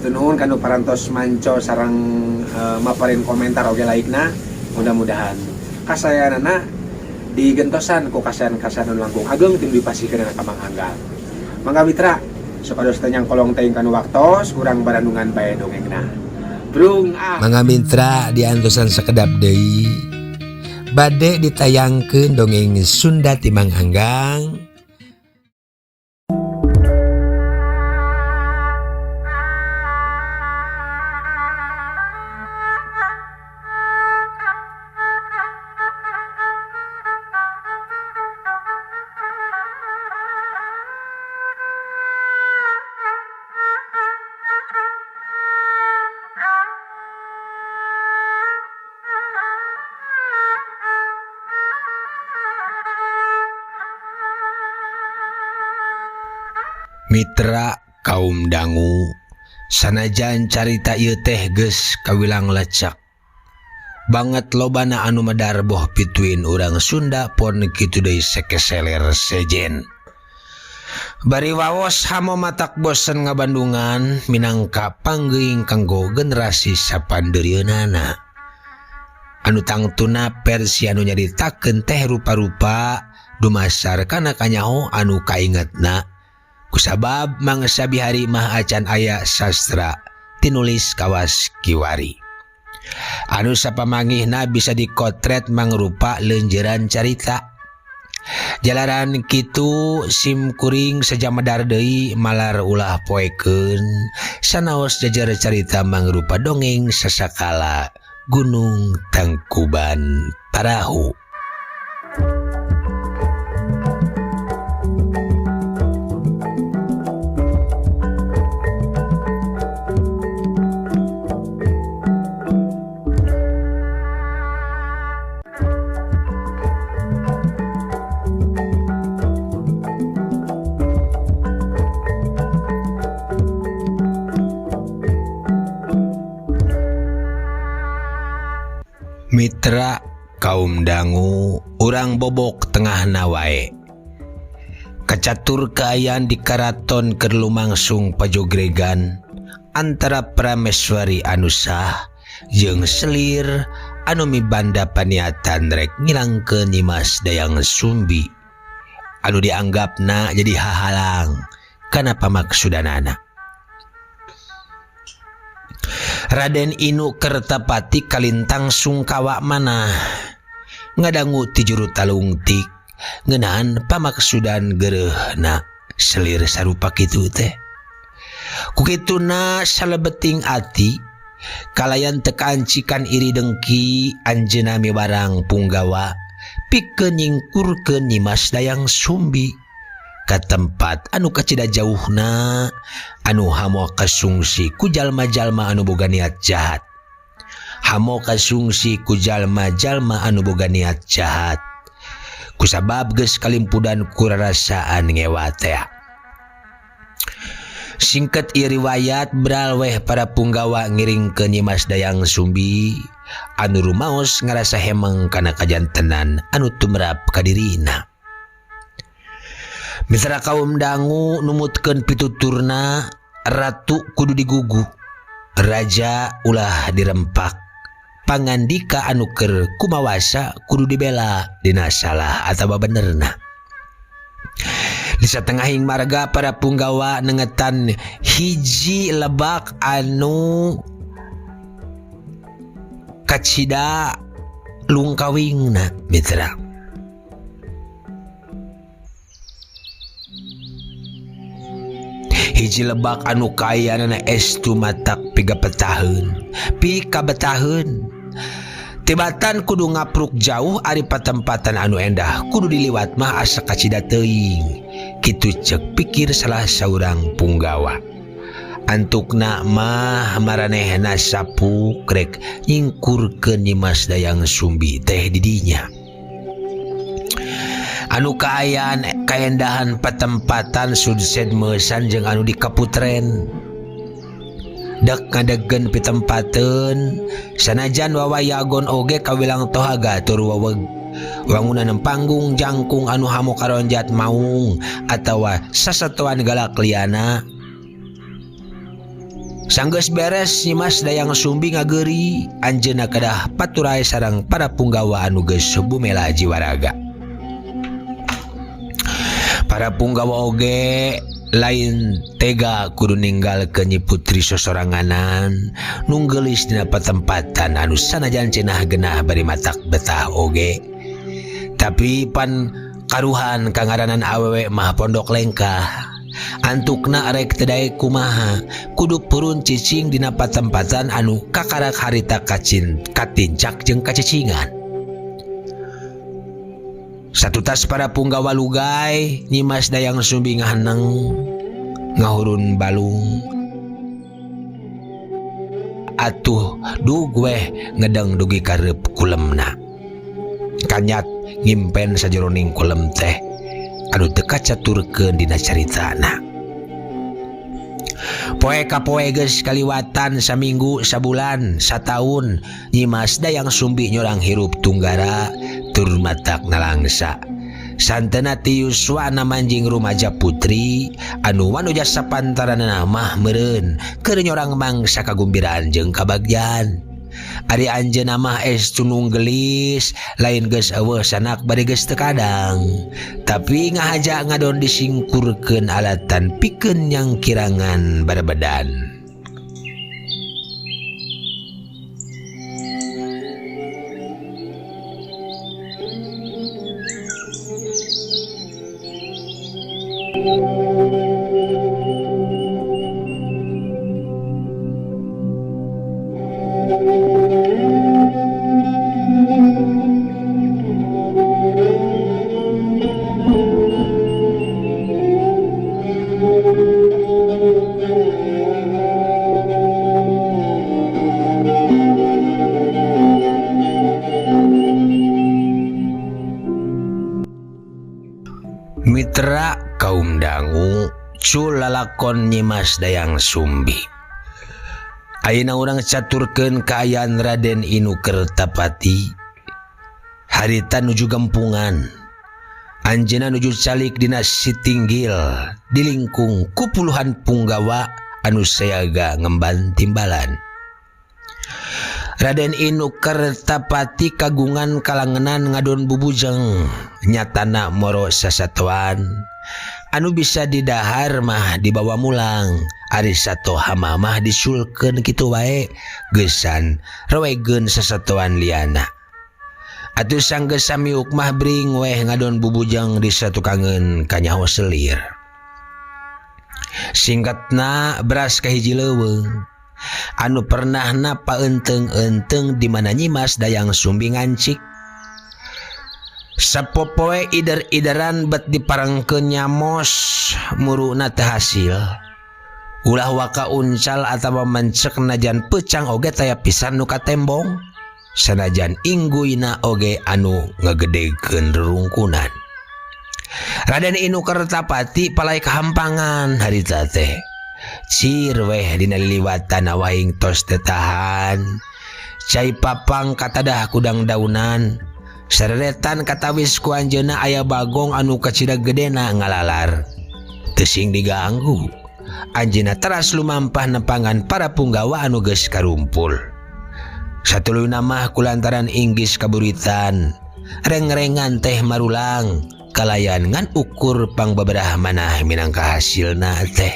Hatur nuhun kanu parantos manco sareng maparin komentar oge like-na. Mudah-mudahan kasayanana digentosan ku kasayan-kasayan anu langkung ageng ti nu dipasihkeunana ka Mang Anggang. Mangga mitra, supados teu nyangkolong teuing kanu waktos urang barandungan bae dongengna. Brung ah. Mangga mitra diantosan sakedap deui bade ditayangkeun dongeng Sunda ti Mang Anggang. Mitra kaum dangu sanajan carita ieu teh geus kawilang lecek banget lobana anu medar boh pituin urang Sunda pon kitu deui sekeseler sejen. Bari waos hamo matak bosen ngabandungan minangka panggeuing kanggo generasi sapandeurieunana. Anu tangtuna versi anu nyaritakeun teh rupa-rupa dumasar kana kanyaho anu kaingetna kusabab mangsa bihari mah acan aya sastra tinulis kawas kiwari. Anu sapamangihna bisa dikotret mangrupa leunjeuran carita. Jalaran kitu sim kuring seja medar deui malar ulah poekeun sanaos jajar carita mangrupa dongeng sasakala Gunung Tangkuban Parahu. Mitra kaum dangu urang bobok tengah nawae kacatur kaayaan di karaton keur lumangsung pajogregan antara Prameswari anu sah jeung selir anu mibanda paniatan rek ngilangkeun Nyimas Dayang Sumbi anu dianggapna jadi hahalang kana pamaksudanana. Raden Inu Kertapati kalintang sungkawa manah ngadangu ti juru talungtik ngeunaan pamaksudan geureuhna selir sarupa kitu teh. Ku kituna salebeting ati kalayan teu kaancikan iri dengki anjeunna miwarang punggawa pikeun nyingkurkeun Nyimas Dayang Sumbi ka tempat anu kacida jauhna anu hamo kasungsi ku jalma-jalma anu boga niat jahat. Hamo kasungsi ku jalma-jalma anu boga niat jahat. Kusabab geus kalimpudan ku rarasaan ngewa tea. Singket ieu riwayat bralweh para punggawa ngiringkeun Nyimas Dayang Sumbi anu rumaos ngarasa hemeng kana kajantenan anu tumrap ka dirina. Mitra kaum dangu numutkeun pituturna ratu kudu digugu, raja ulah dirempak, pangandika anu keur kumawasa kudu dibela dina salah atawa benerna. Di satengahing marga para punggawa nengetan hiji lebak anu kacida lungkawingna mitra. Hiji lebak anu kayaanana estu matak pigapetaheun, pikabetaheun. Tibatan kudu ngapruk jauh ari patempatan anu endah kudu diliwat mah asa kacida teuing. Kitu ceuk pikir salah saurang punggawa. Antukna mah maranehna sapuk rek nyingkurkeun Nyimas Dayang Sumbi teh di dinya. Anu kaayaan kaendahan patempatan sudset meusan jeung anu di kaputren. Dek ngadegkeun pitempateun sanajan wawayagon oge kawilang tohaga tur weweg. Wangunan panggung jangkung anu hamo karonjat maung atawa sasatoan galak liana. Sanggeus beres Nyimas Dayang Sumbi ngageuri anjeunna kedah paturai sareng para punggawa anu geus bumela jiwaraga. Para punggawa oge lain tega kudu ninggalkeun Nyi Putri sosoranganan nu geulis dina patempatan anu sanajan cenah genah bari matak betah oge. Tapi pan karuhan kangaranan awewe mah pondok lengkah. Antukna rek teu daek kumaha kudu purun cicing dina patempatan anu kakarak harita kacin katincak jeung kacicingan. Satutas para punggawa lugai Nyimas Dayang Sumbi ngaheneng ngahurun balung atuh dug weh ngedeng dugi kareup kulemna. Kanyat ngimpen sajeroning kulem teh anu teu kacaturkeun dina caritana. Poe ka poe geus kaliwatan saminggu, sabulan, sataun Nyimas Dayang Sumbi nyorang hirup tunggara tur matak nalangsa. Santena ti yuswana manjing rumaja putri anu wanuja sapantaranana mah meureun keur nyorang mangsa kagumbiraan jeung kabagjaan. Ari anjeunna mah estu nu geulis lain geus eueuh sanak bari geus teu kadang. Tapi ngahaja ngadon disingkurkeun alatan pikeun nyangkirangan barbedan. Mitra kaum dangu cul lalakon Nyimas Dayang Sumbi. Ayeuna urang caturkeun kaayaan Raden Inu Kertapati. Harita nuju gempungan. Anjeunna nuju calik dina sitinggil di lingkung ku puluhan punggawa anu sayaga ngemban timbalan. Raden Inu Kertapati kagungan kalangenan ngadon bubujeng nyatana moro sasatoan anu bisa didahar mah dibawa mulang ari sato hama mah disulkeun kitu wae geusan rowegeun sasatoan liana. Atuh sanggeus samiuk mah bring weh ngadon bubujeng di satukangeun kanyaho selir. Singkatna beras kahiji leuweung anu pernahna paenteng-enteng di mana Nyimas Dayang Sumbi ngancik. Sapopoe ider-ideran bet diparengkeun nyamos muruna teu hasil. Ulah waka uncal atawa mencek najan peucang oge taya pisan nu katembong. Sanajan ingguina oge anu ngagedegeun rerungkunan. Raden Inu Kertapati palai kahampangan harita teh. Cir weh dina liliwatan awaing tos teu tahan. Cai papang katadah kudang daunan. Sareretan katawis ku anjeunna aya bagong anu kacida gedena ngalalar. Teu sing diganggu. Anjeunna teras lumampah nepangan para punggawa anu geus karumpul. Satuluyna mah kulantaran inggis kaburitan. Rengrengan teh marulang kalayan ngan ukur pangbaberah manah minangka hasilna teh.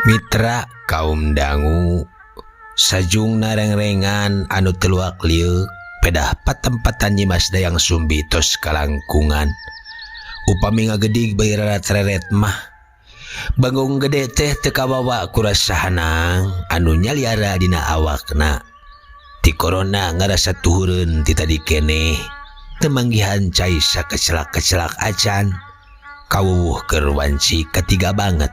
Mitra kaum dangu sajungna rengrengan anu teluak liuk pedah patempatan Nyimas Dayang Sumbi tos kalangkungan. Upami ngagedig bari reret mah bangung gede teh teu kabawa ku rasa hanang anu nyaliara dina awakna. Ti korona ngarasa tuhureun ti tadi keneh teu manggihan cai sakecelak-kecelak acan kawuwuh keur wanci katiga banget.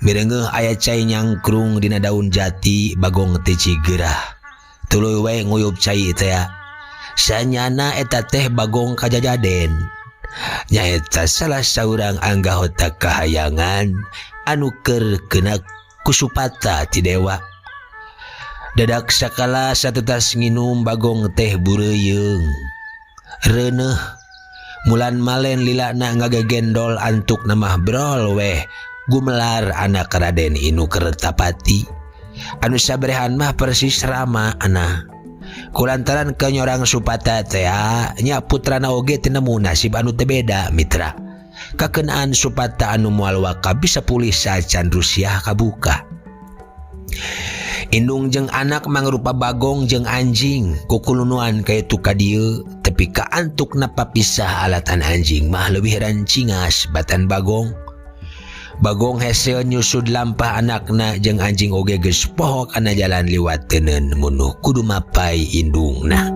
Mireungeuh aya cai nyangkrung dina daun jati Bagong teh cigerah. Tuluy we nguyup cai teh. Sanyana eta teh Bagong kajajaden. Nyaeta salah saurang anggahota kahayangan anu keur kena kusupata ti dewa. Dadak sakala satutas nginum Bagong teh bureuyeung. Reuneuh mulan malen lilana ngagegendol antuk namah brol weh gumelar anak Raden Inu Kertapati. Anu sabrehan mah persis rama ana. Kulantaran kenyorang Supata teh nya putrana oge teu nemu nasib anu teu beda mitra. Kakenaan Supata anu moal waka bisa pulih sacan Rusiah kabuka. Indung jeung anak mangrupa Bagong jeung anjing kukulunuan kaitu ka dieu tepi ka antukna papisah alatan anjing mah leuwih rancingas batan Bagong. Bagong hese nyusud lampah anakna jeung anjing oge geus poho kana jalan liwat teuneun munuh kudu mapai indungna.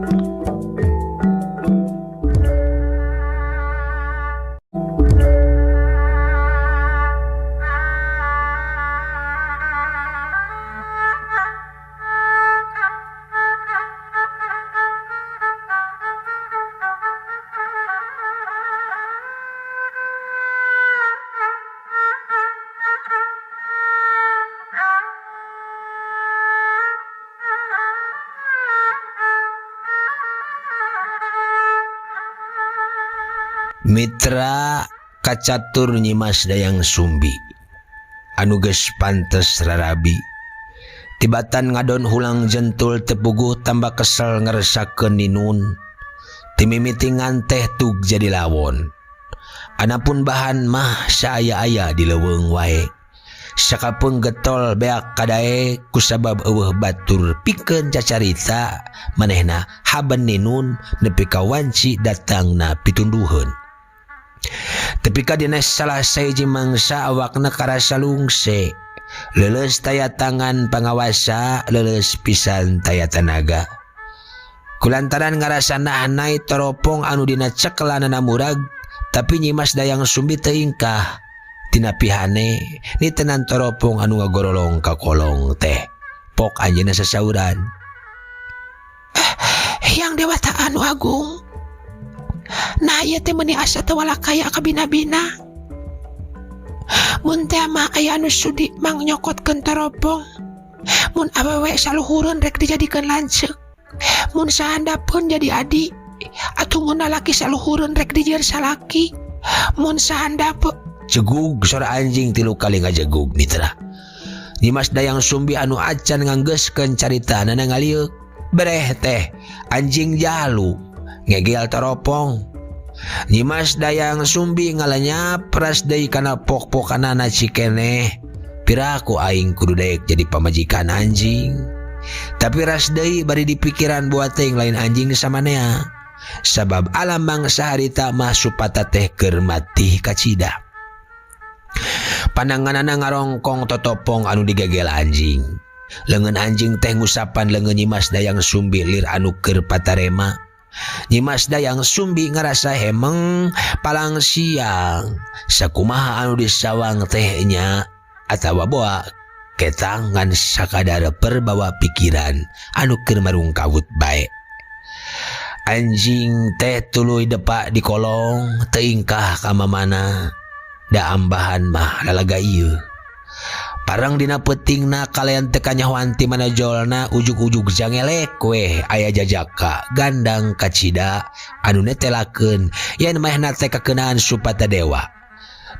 Mitra kacatur Nyimas Dayang Sumbi anu geus pantes rarabi tibatan ngadon hulang jentul tepuguh tambah kesel ngeresakeun ninun timimiti nganteh tug jadi lawon. Anapun bahan mah saaya-aya di leuweung wae sakapeung getol beak kadae kusabab eueuh batur pikeun cacarita manehna haben ninun nepi ka wanci datangna pitunduheun. Tepi ka dina salah sahiji mangsa awakna karasa lungse. Leuleus taya tangan pangawasa, leuleus pisan taya tanaga. Kulantaran ngarasa nahanai toropong anu dina cekelanana murag, tapi Nyimas Dayang Sumbi teu ingkah. Tina pihane nitenan toropong anu ngagorolong ka kolong teh. Pok anjeunna sasauran. Hyang Dewata anu agung. Nah ieu teh meuni asa teu walakaya kabina-bina. Mun teh mah aya anu sudi mang nyokotkeun toropong. Mun awewe saluhureun rek dijadikeun lanceuk. Mun sahandapeun jadi adi. Atuh mun lalaki saluhureun rek dijieun salaki. Mun sahandapeun cegug sora anjing tilu kali ngajegug mitra. Nyimas Dayang Sumbi anu acan nganggeuskeun caritana ngalieuk. Bereh teh anjing jalu ngegel toropong. Nyimas Dayang Sumbi ngalanyap ras deui kana pok-pokanana cikeneh. Piraku aing kudu daek jadi pamajikan anjing. Tapi ras deui bari dipikiran buat teuing lain anjing samanea. Sabab alam mangsa harita mah Supata teh keur matih kacida. Pananganana ngarongkong totopong anu digegel anjing. Leungeun anjing teh ngusapan leungeun Nyimas Dayang Sumbi lir anu keur patarema. Nyimas Dayang Sumbi ngarasa hemeng palang siang. Sakumaha anu disawang teh nya atawa boa ketang ngan sakadar perbawa pikiran anu keur marungkawut bae. Anjing teh tuluy depak di kolong teu ingkah ka mamana. Da ambahan mah lalaga ieu. Parang dina peutingna kalayan teu kanyahoan ti manajolna ujug-ujug jangelek weh aya jajaka gandang kacida anu netelakeun yen manehna teh kakeunaan Supata Dewa.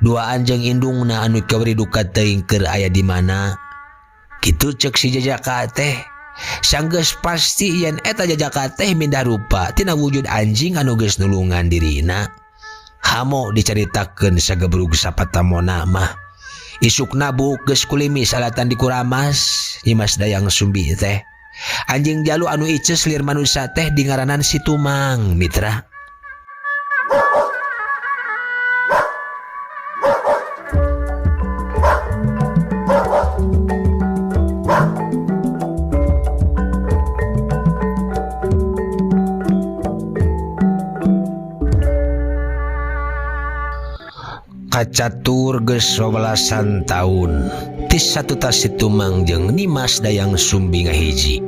Duaan jeung indungna anu kawri duka teuing keur aya di mana. Kitu ceuk si jajaka teh. Sanggeus pasti yen eta jajaka teh mindah rupa tina wujud anjing anu geus nulungan dirina. Hamo dicaritakeun sagebrug sapatamona mah. Isukna buuk geus kulimi salatan dikuramas Nyimas Dayang Sumbi teh. Anjing jalu anu ices lir manusa teh dingaranan si Tumang mitra. Kacatur geus wewelasan taun ti satutas si Tumang jeung Nyimas Dayang Sumbi ngahiji.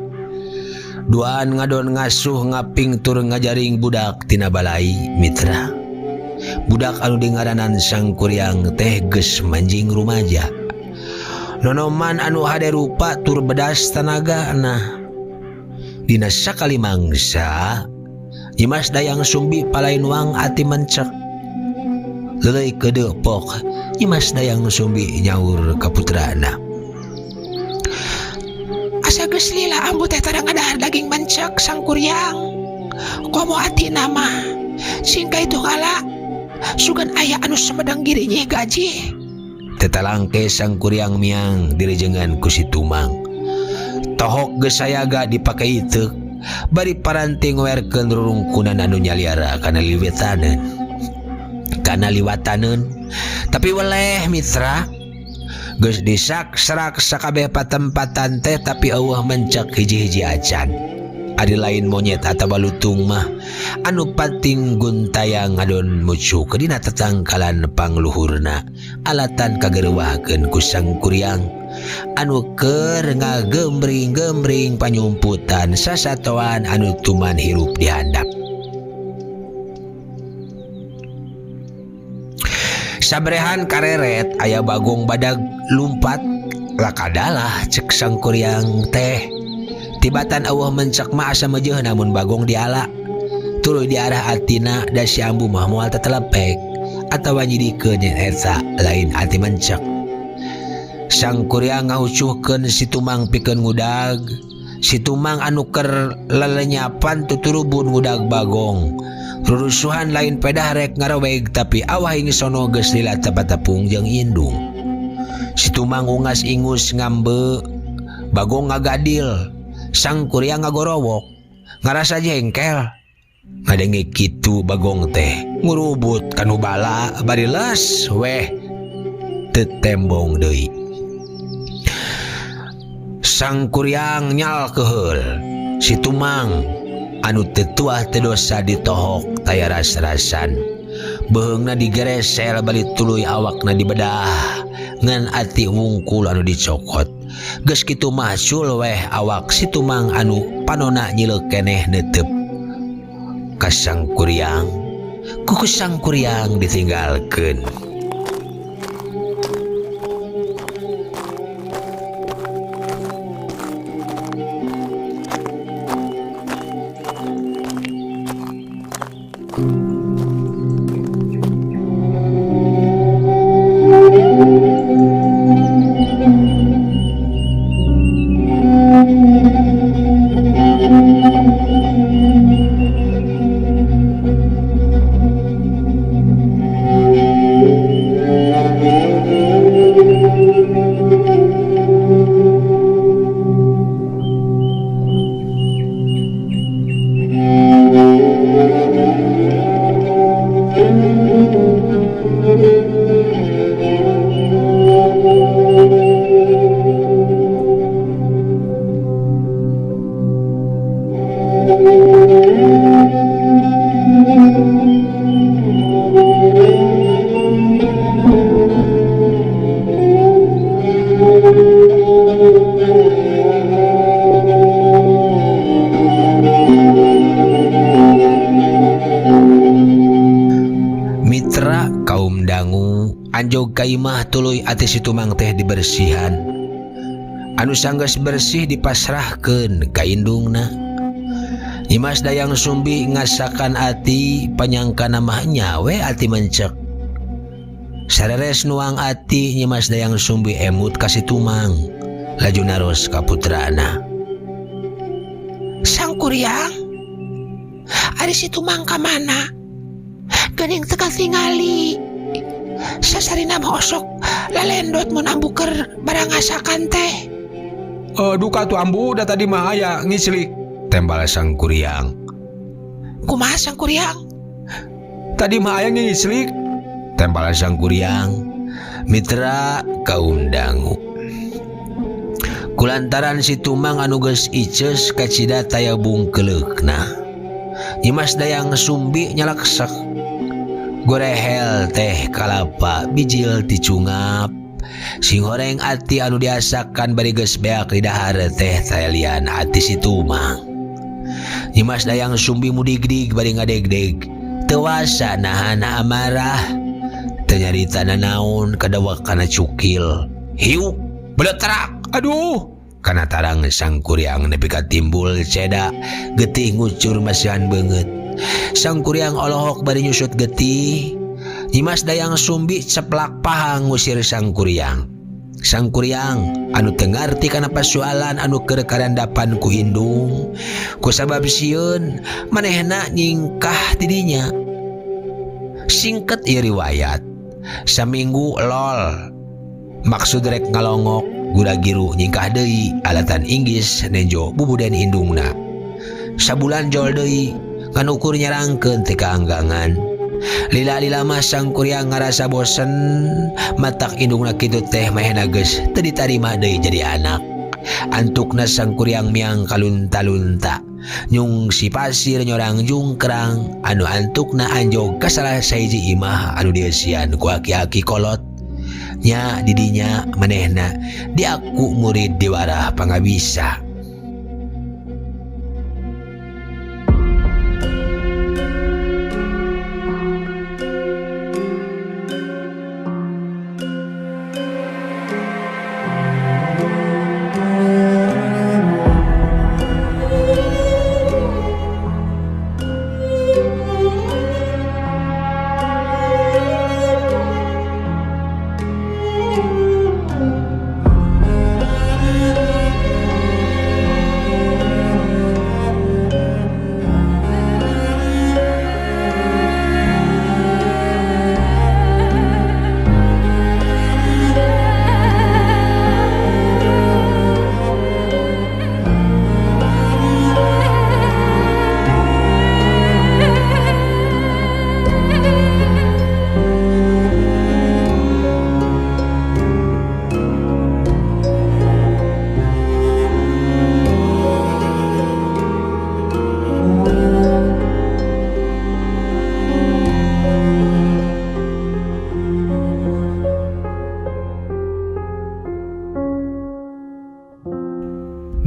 Duaan ngadon ngasuh ngaping tur ngajaring budak tina balai mitra. Budak anu dingaranan Sangkuriang teh geus manjing rumaja. Nonoman anu hade rupa tur bedas tanagana. Dina sakali mangsa Nyimas Dayang Sumbi palai nuang ati mencek. Leuleui keudeuh pok Nyimas Dayang Sumbi nyaur ka putrana. Asa geus lila ambu teh tara ngadahar daging mencek Sangkuriang. Komo atina mah sing ka itu ngala sugan aya anu sumedang girinyih gajih. Tetalangke Sangkuriang miang direjengan ku si Tumang. Tohok geus sayaga dipake iteuk bari paranti ngoerkeun rurungkunan anu nyaliara kana liwetaneun. Kana liwataneun tapi weleh mitra. Geus disak-serak sakabeh patempatan teh tapi eueuh mencek hiji-hiji acan. Ari lain monyet atawa lutung mah anu pating guntayang ngadon mucuk dina tetangkalan pangluhurna alatan kagerewahkeun ku Sangkuriang anu keur ngagembring-gembring panyumputan sasatoan anu tuman hirup di handap. Sabrehan kareret aya bagong badag lumpat lakadalah cek Sangkuriang teh. Tibatan eueuh mencek mah asa mejeuh namun bagong diala. Tuluy diarah atina da si ambu mah moal tetelepek atawa nyidikeun yen eta lain ati mencek. Sangkuriang ngahucuhkeun si Tumang pikeun ngudag. Si Tumang anu keur lelenyapan tuturubun ngudag bagong. Rurusuhan lain pedah rek ngareweg tapi awah ingsono geus lila tepatepung jeung indung. Si Tumang ungas ingus ngambe, bagong ngagadil, Sangkuriang ngagorowok, ngarasa jengkel. Ngadenge kitu bagong teh ngurubut kanu bala bari les weh tetembong deui. Sangkuriang nyal keheul, si Tumang anu teu tuah teu dosa ditohok taya ras-rasan. Beheungna digeresel bari tuluy awakna dibedah ngan ati wungkul anu dicokot. Geus kitu mah sul weh awak si Tumang anu panona nyileuk keneh neuteup ka Sangkuriang. Kuku Sangkuriang ditinggalkeun. Mitra kaum dangu anjog ka imah tuluy ati si Tumang teh dibersihan. Anu sanggeus bersih dipasrahkeun ka indungna. Nyimas Dayang Sumbi ngasakan ati panyangkana mah nya we ati mencek. Sareres nuang ati Nyimas Dayang Sumbi emut ka si Tumang laju naros ka putrana. Sangkuriang, ari si Tumang ka mana? Geuning teu katingali. Sasarina mah osok lalendot mun ambu keur barangasakan teh. Duka tuh ambu da tadi mah aya ngislik. Tembal Sangkuriang. Kumaha Sangkuriang? Tadi mah aya ngislik. Tembal Sangkuriang. Mitra kaum dangu. Kulantaran si Tumang anu geus iceus kacida taya bungkeleukna. Nyimas Dayang Sumbi nyalaksak. Gorehel teh kalapa bijil ti cungap. Singhoreng ati anu diasakan bari geus beak di dahar teh talian ati si Tumang. Nyimas Dayang Sumbi mudigdig bari ngadegdeg. Teu wasa nahan amarah. Teu nyarita nanaon kadawak kana cukil. Hiuk beletrak. Aduh. Kana tarang Sangkuriang nepi ka timbul ceda getih ngucur masihan beungeut. Sangkuriang olohok bari nyusut getih. Nyimas Dayang Sumbi ceplak pahang ngusir Sangkuriang. Sangkuriang anu teu ngarti kana pasualan anu keur karandapan ku indung. Kusabab sieun manehna nyingkah ti dinya. Singket ieu riwayat. Saminggu lol. Maksud rek ngalongok gura-giru nyingkah deui alatan inggis nenjo bubuden indungna. Sabulan jol deui ngan ukur nyarangkeun teu kaanggangan. Lila-lila mah Sangkuriang ngarasa bosen matak indungna kitu teh manehna geus teu ditarima deui jadi anak. Antukna Sangkuriang miang kalunta-lunta. Nyungsi pasir nyorang jungkrang anu antukna anjog ka salah sahiji imah anu dieusian ku aki-aki kolot. Nya didinya manehna diaku murid diwarah pangabisa.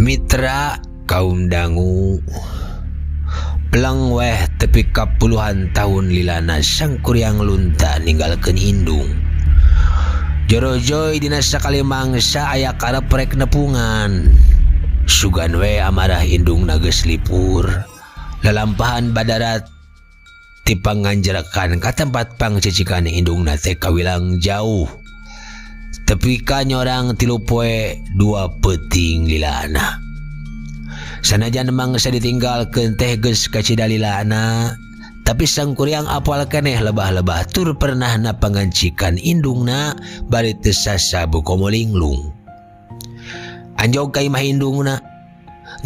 Mitra kaum dangu peleng weh tepi ka puluhan tahun lilana Sangkuriang lunta ninggalkeun indung. Jorojoy dina sakali mangsa aya karep rek nepungan. Sugan we amarah indung geus lipur. Lalampahan badarat ti panganjerakan ka tempat pangcicikan indungna teh kawilang jauh. Tepi ka nyorang 3 poe 2 peuting lilana. Sanajan mangsa ditinggalkeun teh geus kacida lilana, tapi Sangkuriang apal keneh lebah-lebah tur pernah na pangancikan indungna bari teu sasabu komo linglung. Anjog ka imah indungna,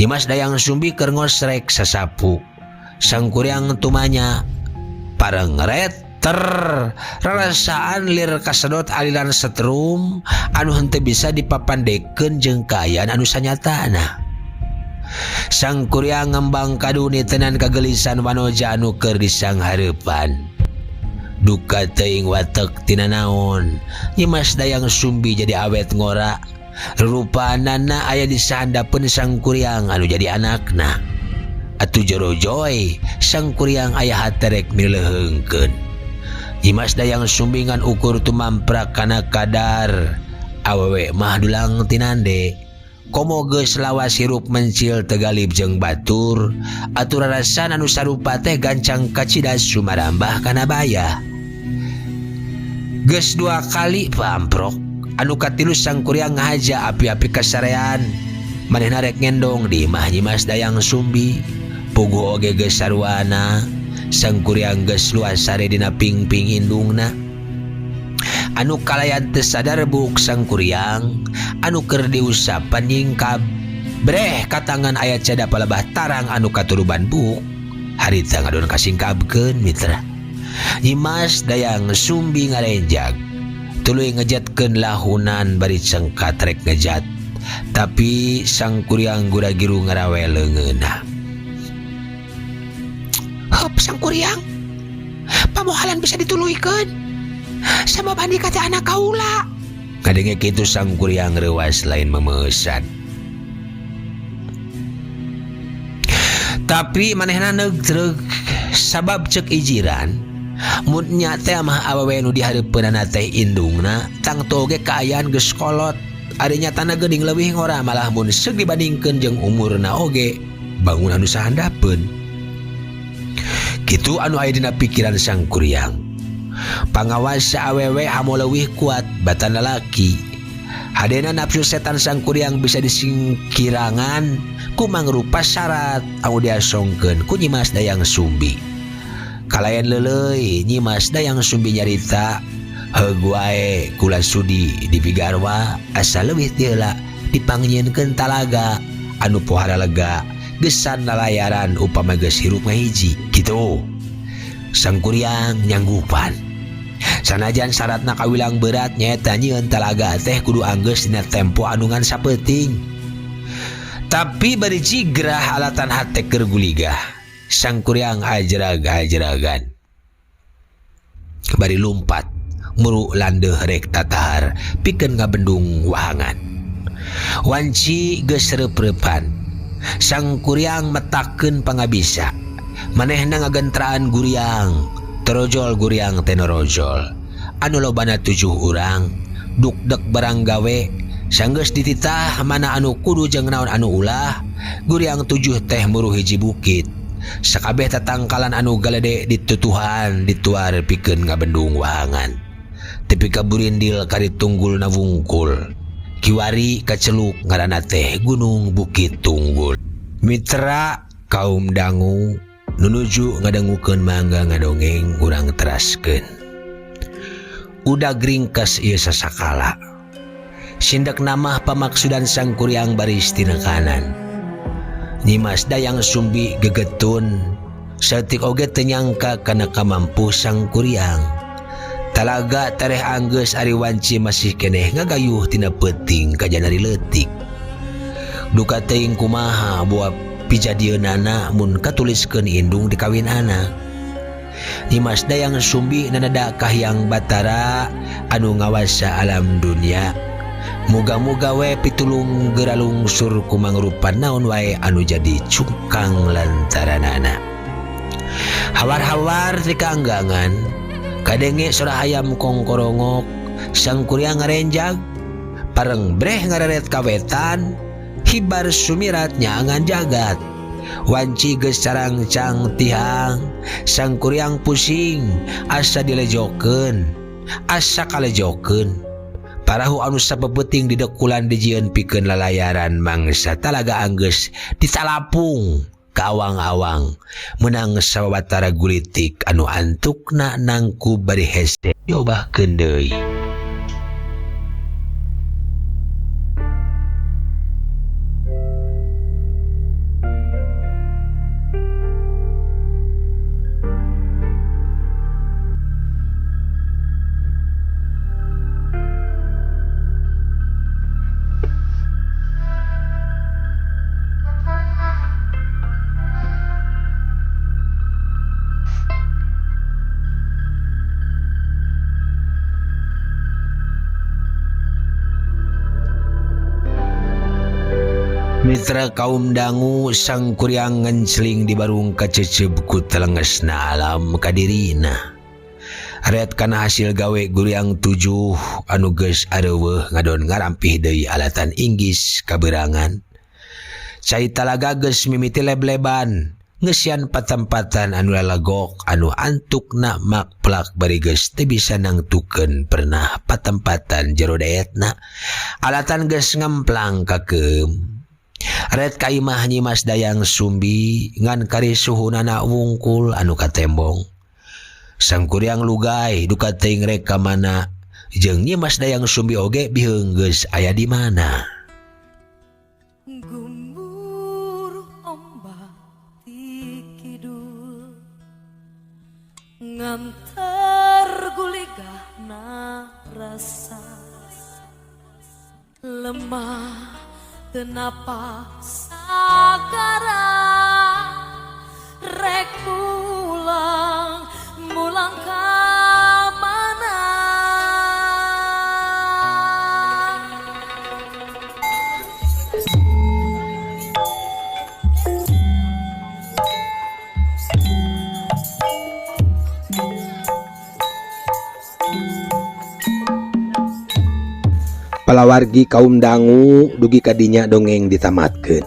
Nyimas Dayang Sumbi keur ngosrek sasapu. Sangkuriang tumanya parengret ter rarasaan lir kasedot aliran setrum anu henteu bisa dipapandekeun jeung kaayaan anu sanyatana. Sangkuriang ngembang kaduni tenan kagelisan wanoja anu keur disanghareupan. Duka teuing watek tina naon, Nyimas Dayang Sumbi jadi awet ngora. Rupanana aya di sahandapeun Sangkuriang anu jadi anakna. Atuh jorojoy Sangkuriang aya haterek mileuheungkeun. Nyimas Dayang Sumbi ngan ukur tumamprak kana kadar awewe mah dulang tinande. Komo geus lawas hirup mencil tegalib jeung batur, atuh rarasan anu sarupa teh gancang kacida sumarambah kana bayah. Geus 2 kali pamprok, anu katilu Sangkuriang ngahaja api-api kasarean. Manehna rek ngendong di imah Nyimas Dayang Sumbi. Puguh oge geus saruana, Sangkuriang geus luas sare dina pingping indungna. Anu kalayan teu sadar buuk Sangkuriang, anu keur diusapan nyingkab. Breh katangan aya cada palebah tarang anu katuruban buuk. Harita ngadon kasingkabkeun mitra. Nyimas Dayang Sumbi ngarenjag, tuluy ngejatkeun lahunan bari cengkat rek ngejat. Tapi Sangkuriang gura-giru ngarawe leungeunna. Heup Sangkuriang. Pamohalan bisa dituluykeun. Sabab Andika teh anak kaula. Kadenge kitu Sangkuriang reuas lain memeusan. Tapi manehna neugtreg sabab cek ijiran mun nya teh mah awewe nu dihareupeunana teh indungna tangtu oge kaayaan geus kolot. Ari nyatana geuning leuwih ngora malah mun seug dibandingkeun jeung umurna oge bangun anu sahandapeun. Kitu anu aya dina pikiran Sangkuriang. Pangawasa awewe hamo leuwih kuat batan lalaki. Hadena nafsu setan Sangkuriang bisa disingkirangan ku mangrupa syarat anu diasongkeun ku Nyimas Dayang Sumbi. Kalayan leuleuy Nyimas Dayang Sumbi nyarita heug wae kula sudi dipigarwa asa leuwih ti heula dipangnyeunkeun talaga anu pohara lega gesan lalayaran upama geus hirup ngahiji kitu. Sangkuriang nyanggupan. Sanajan syaratna kawilang berat nyaeta nyieun talaga teh kudu anggeus dina tempo anu ngan sapeuting. Tapi bari jigrah alatan hate keur guligah. Sangkuriang ajrag-ajragan. Bari lumpat muru landeuh rek tatahar pikeun ngabendung wahangan. Wanci geus reup-reupan. Sangkuriang metakeun pangabisa. Manehna ngagentraan guriang. Torojol guriang tenorojol. Anu lobana 7 urang dukdek barang gawe sanggeus dititah mana anu kudu jeung naon anu ulah. Guriang 7 teh muru hiji bukit. Sakabeh tatangkalan anu galede ditutuhan dituar pikeun ngabendung wahangan. Tepi ka burindil kari tunggulna wungkul. Kiwari kaceluk ngaranna teh Gunung Bukit Tunggul. Mitra kaum dangu nunuju ngadangukeun mangga ngadongeng urang teraskeun. Udah gringkes ieu sasakala. Sindek namah pamaksudan Sangkuriang baris tina kanan. Nyimas Dayang Sumbi gegetun saeutik oge teu nyangka kana kamampu Sangkuriang. Talaga tareh anggeus ari wanci masih keneh ngagayuh tina peuting ka janari leutik. Duka teuing kumaha buah pijadieunana mun katuliskeun indung dikawin anak. Nyimas Dayang Sumbi nanada kahayang Batara anu ngawasa alam dunia. Muga-muga we pitulung geura lungsur ku mangrupa naon wae anu jadi cungkang lantaranana. Hawar-hawar ti kaanggangan kadenge sora hayam kongkorongok, Sangkuriang ngarenjag pareng breh ngareret kawetan, hibar sumirat nyaangan jagat. Wanci geus carangcang tihang, Sangkuriang pusing asa dilejokeun, asa kalejokeun. Parahu anu sapeupeting didekulan dijieun pikeun lalayaran mangsa talaga anggeus ditalapung ka awang-awang meunang sawatara gulitik anu antukna nangkub bari hese diobahkeun deui. Mitra kaum dangu Sangkuriang ngencling di barung kacecep ku telengesna alam kadirina. Ret kana hasil gawe guriang 7 anu geus areuweuh ngadon ngarampih deui alatan inggis kaberangan. Cai talaga geus mimiti leb-leban ngeusian patempatan anu lalagok anu antukna makplak bari geus teu bisa nangtukeun pernah patempatan jero daetna. Alatan geus ngemplang kakeum. Ret ka imah Nyimas Dayang Sumbi ngan kari suhunana wungkul anu katembong. Sangkuriang lugai duka teuing rek ka mana jeung Nyimas Dayang Sumbi oge biheung geus aya di mana. Gumuruh ombak ti kidul nganter guligahna rasa lemah tenapa sagara rek mulang mulang. Palawargi kaum dangu, dugi kadinya dongeng ditamatkeun.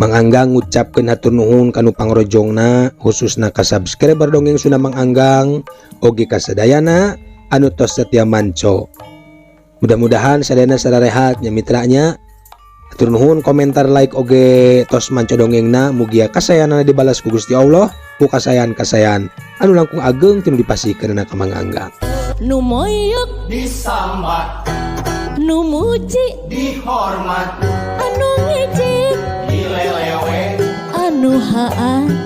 Mang Anggang ngucapkeun hatur nuhun kanu pangrojongna, khususna ka subscriber Dongeng Sunda Mang Anggang oge ka sadayana anu tos setia manco. Mudah-mudahan sadayana sararehat nya, mitranya. Hatur nuhun komentar, like, oge tos manco dongengna. Mugia kasayanana dibalas ku Gusti Allah ku kasayan-kasayan anu langkung ageng tinu dipasihkeun ka Mang Anggang. Nu moyok disambat, nu muji dihormat, anu ngejek dilelewe. Anu haa.